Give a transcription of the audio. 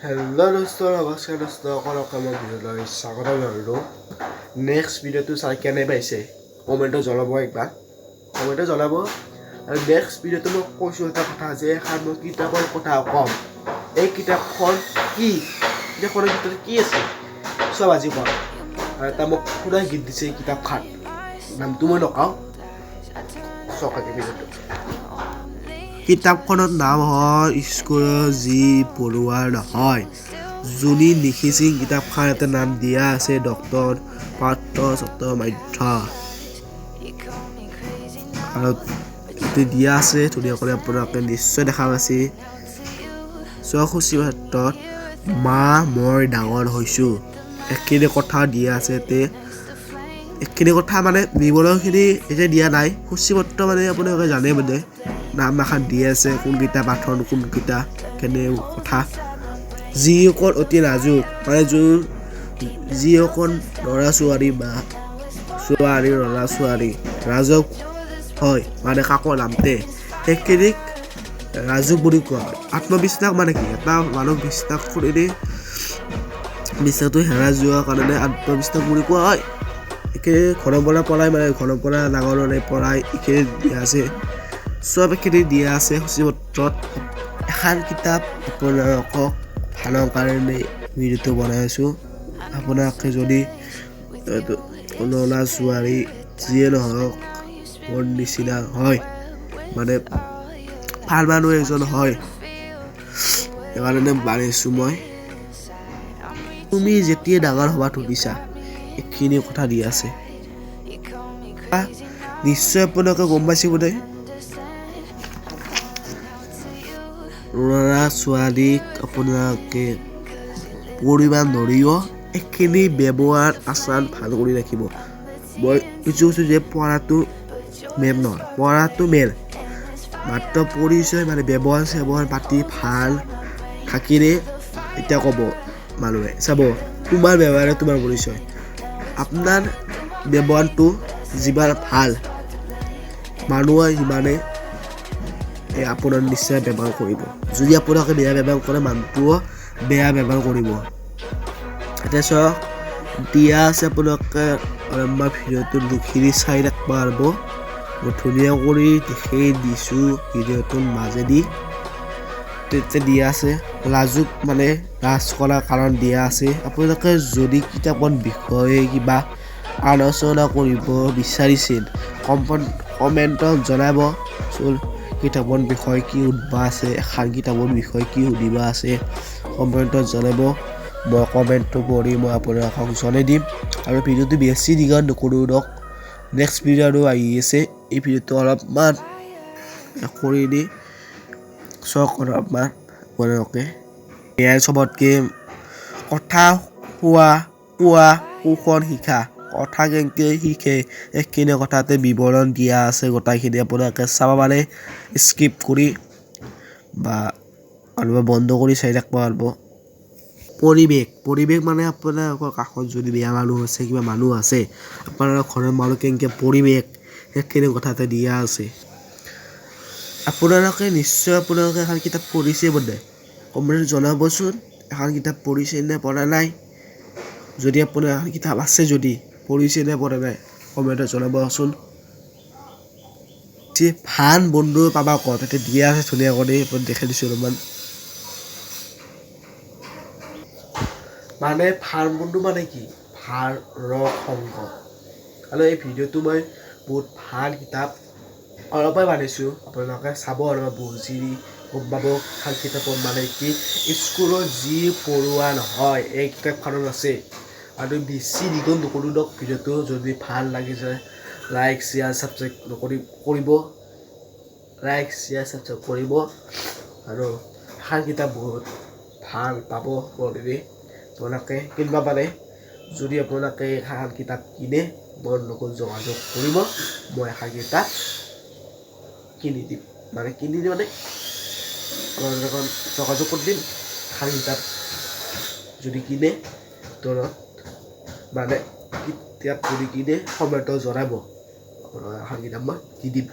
Hello' দোস্ত, নমস্কাৰ দোস্ত, সকলোকে মই ভিডিঅ'লৈ স্বাগতম জনালোঁ। নেক্সট ভিডিঅ'টো চাই কেনে পাইছে কমেণ্টত জনাব, একবাৰ কমেণ্টত জনাব। আৰু নেক্সট ভিডিঅ'টো মই কৈছোঁ এটা কথা যে এখন মই কিতাপৰ কথা ক'ম। এই কিতাপখন কি, কিতাপখনৰ ভিতৰত কি আছে চব আজি ক'ম। আৰু এটা মোক খুৰাই গীত দিছে এই কিতাপখন, নামটো মই নকওঁ, চাওক আজি ভিডিঅ'টো। কিতাপখনৰ নাম হ'ল স্কুলৰ যি পঢ়োৱা নহয়, যোনে লিখিছিল কিতাপখন এটা নাম দিয়া আছে ডক্টৰ পাৰ্থ চট্টোপাধ্যায়। আৰু এইটো দিয়া আছে ধুনীয়া কৰি, আপোনালোকে নিশ্চয় দেখা পাইছে। সূচীপত্ৰত মা মই ডাঙৰ হৈছোঁ এইখিনি কথা দিয়া আছে। ইয়াতে এইখিনি কথা মানে বিৱৰণখিনি এতিয়া দিয়া নাই। সূচীপত্ৰ মানে আপোনালোকে জানে, মানে নাম এখন দি আছে, কোনকেইটা পাঠন কোনকেইটা কেনে কথা। যিসকল অতি লাজুক, মানে যোন যিসকল ল'ৰা ছোৱালী বা ছোৱালী ল'ৰা ছোৱালী লাজুক হয়, মানে কাকো নামাতে, সেইখিনিক লাজুক বুলি কোৱা হয়। আত্মবিশ্বাস মানে কি? এটা মানুহ বিশ্বাস কৰিলে বিশ্বাসটো হেৰাই যোৱাৰ কাৰণে আত্মবিশ্বাস বুলি কোৱা হয়। এইখিনি ঘৰৰ পৰা পলাই, মানে ঘৰৰ পৰা ডাঙৰৰে পৰাই এইখিনি দিয়া আছে, চব এইখিনি দিয়া আছে সূচীপত্ৰত। এখন কিতাপ আপোনালোকক ভালৰ কাৰণে ভিডিঅ'টো বনাই আছোঁ। আপোনালোকে যদি ল'ৰা ছোৱালী যিয়ে নহওক মোৰ নিচিনা হয়, মানে ভাল মানুহ এজন হয়, সেইকাৰণে বানাইছোঁ মই। তুমি যেতিয়া ডাঙৰ হ'বা ধৰিছা, এইখিনি কথা দিয়া আছে, নিশ্চয় আপোনালোকে গম পাইছে বোধহয়। ল'ৰা ছোৱালীক আপোনালোকে পৰিমাণ ধৰিব, এইখিনি ব্যৱহাৰ আচাৰ ভাল কৰি ৰাখিব। মই কিছু কৈছোঁ যে পঢ়াটো মেইন নহয়, পঢ়াটো মেইন, মাত্ৰ পৰিচয় মানে ব্যৱহাৰ চেৱহাৰ পাতি ভাল থাকিলে এতিয়া ক'ব মানুহে চাব, তোমাৰ ব্যৱহাৰে তোমাৰ পৰিচয়। আপোনাৰ ব্যৱহাৰটো যিমান ভাল, মানুহে সিমানে এই আপোনাৰ নিশ্চয় ব্যৱহাৰ কৰিব। যদি আপোনালোকে বেয়া ব্যৱহাৰ কৰে, মানুহটোও বেয়া ব্যৱহাৰ কৰিব। এতিয়া চাওক দিয়া আছে, আপোনালোকে অলপমান ভিডিঅ'টো লিখি চাই থাকিব পাৰিব। মই ধুনীয়া কৰি দেখাই দিছোঁ ভিডিঅ'টোৰ মাজেদি। তেতিয়া দিয়া আছে লাজুক মানে লাজ কৰাৰ কাৰণ দিয়া আছে। আপোনালোকে যদি কিতাপৰ বিষয়ে কিবা আলোচনা কৰিব বিচাৰিছিল কমেণ্টত জনাব। চোন কিতাপৰ বিষয়ে কি সুধিব আছে, এখন কিতাপৰ বিষয়ে কি সুধিব আছে কমেণ্টত জনাব। মই কমেণ্টটো পঢ়ি মই আপোনালোকক জনাই দিম। আৰু ভিডিঅ'টো বেছি দীঘল নকৰোঁ দিয়ক, নেক্সট ভিডিঅ' আৰু আহি আছে। এই ভিডিঅ'টো অলপমান কৰি দি চাওক অলপমান আপোনালোকে। এয়াই চবতকৈ কথা কোৱা কোৱা কৌশল শিকা, কথা কেনেকৈ শিকে এইখিনি কথাতে বিৱৰণ দিয়া আছে গোটেইখিনি, আপোনালোকে চাব পাৰে স্কিপ কৰি বা অলপ বন্ধ কৰি চাই থাকিব পাৰিব। পৰিৱেশ, পৰিৱেশ মানে আপোনালোকৰ কাষত যদি বেয়া মানুহ আছে, কিবা মানুহ আছে, আপোনালোকৰ ঘৰৰ মানুহ কেনেকৈ পৰিৱেশ সেইখিনি কথাতে দিয়া আছে। আপোনালোকে নিশ্চয় আপোনালোকে এখন কিতাপ পঢ়িছে বোধহয়, কমেণ্টত জনাবচোন এখন কিতাপ পঢ়িছে নে পঢ়া নাই। যদি আপোনাৰ এখন কিতাপ আছে, যদি পঢ়িছে নে পঢ়া নাই কমেণ্টত জনাবচোন। ভাল বন্ধু পাবা ক'ত, তাতে দিয়া আছে ধুনীয়া কৰি দেখাই দিছোঁ অলপমান। মানে ভাল বন্ধু মানে কি, ভাল ৰ সংগ। আৰু এই ভিডিঅ'টো মই বহুত ভাল কিতাপ অলপে বানাইছোঁ, আপোনালোকে চাব আৰু বুজি গম পাব ভাল কিতাপৰ মানে কি। স্কুলত যি পঢ়োৱা নহয় এই কিতাপখনত আছে। আৰু বেছি দীঘল নকৰোঁ দিয়ক ভিডিঅ'টো, যদি ভাল লাগিছে লাইক শ্বেয়াৰ ছাবস্ক্ৰাইব নকৰি কৰিব, লাইক শ্বেয়াৰ ছাবস্ক্ৰাইব কৰিব। আৰু এখন কিতাপ বহুত ভাল পাব পঢ়িলে, আপোনালোকে কিনিব পাৰে। যদি আপোনালোকে এখন কিতাপ কিনে মোৰ লগত যোগাযোগ কৰিব, মই এখন কিতাপ কিনি দিম, মানে কিনি দিম মানে আপোনালোকক যোগাযোগ কৰি দিম। এখন কিতাপ যদি কিনে তলত মানে কিতাপ যদি কিনে সময়টো জনাব, আপোনালোকে এখন কিতাপ মই দি দিম।